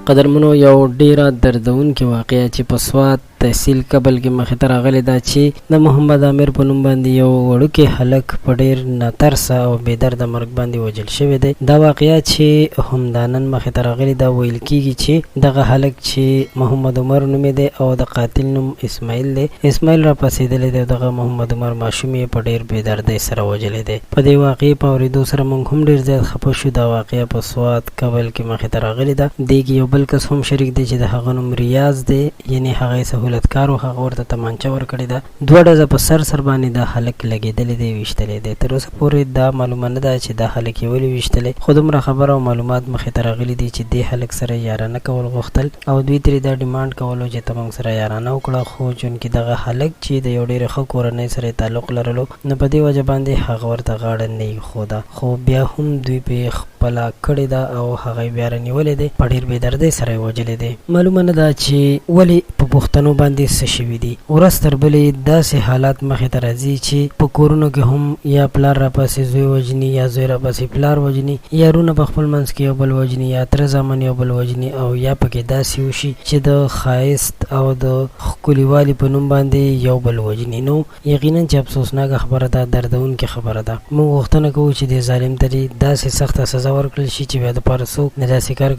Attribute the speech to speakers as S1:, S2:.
S1: قدرمنو یو ډیره دردونکې واقعه چې په سوات تحصیل کبل کې مخې ته راغلې ده چې د محمد عامر په نوم باندې یو وړوکی هلک په ډیر ناترسه او بې درده مرګ باندې وژل شوی دی. دا واقعه چې همدا نن مخې ته راغلې ده، ویل کیږي چې دغه هلک چې محمد عمر نومېدی او د قاتل نوم اسماعیل دی، اسماعیل راپاڅېدلی دی او دغه محمد عمر ماشوم یې په ډېر بې دردۍ سره وژلی دی. په دې واقعې په اورېدو سره موږ هم ډېر زیات خپه شو. دا واقعه په سوات، کبل، کې مخې ته راغلې ده. دې کې یو بل کس هم شریک دی چې د هغه نوم ریاض دی، یعنې هغه یې سهولتکار و، هغه ورته تمانچه ورکړې ده. دوه ډزه په سر سر باندې دا هلک لګېدلی دی، ویشتلی دی. تر اوسه پورې دا معلومه نه ده چې دا هلک یې ولې ویشتلی، خو دومره خبره او معلومات مخې ته راغلي دي چې دې هلک سره یې یارانه کول غوښتل او دوی ترې دا ډیمانډ کولو چې ته موږ سره یارانه وکړه، خو چونکې دغه هلک چې د یو ډېرې ښه کورنۍ سره یې تعلق لرلو نو په دې وجه باندې هغه ورته غاړه نه ایښوده، خو بیا هم دوی پرې خپله کړې ده او هغه یې بیا رانیولی دی، په ډېر بې دردۍ سره یې وژلی دی. معلومه نه ده چې ولې په پښتنو باندې څه شوي دي، ورځ تر بلې داسې حالات مخې ته راځي چې په کورونو کې هم یا پلار راپسې زوی وژني، یا زوی راپسې پلار وژني، یا رونه په خپل منځ کې یو بل وژني، یا تره زامن یو بل وژني او یا پکې داسې وشي چې د ښایست او د ښکلي والي په نوم باندې یو بل وژني. نو یقینا چې افسوسناکه خبره ده، دردونکې خبره ده. موږ غوښتنه کوو چې دې ظالم ته دې داسې سخته سزا ورکړل شي چې بیا دپاره څوک د داسې کار.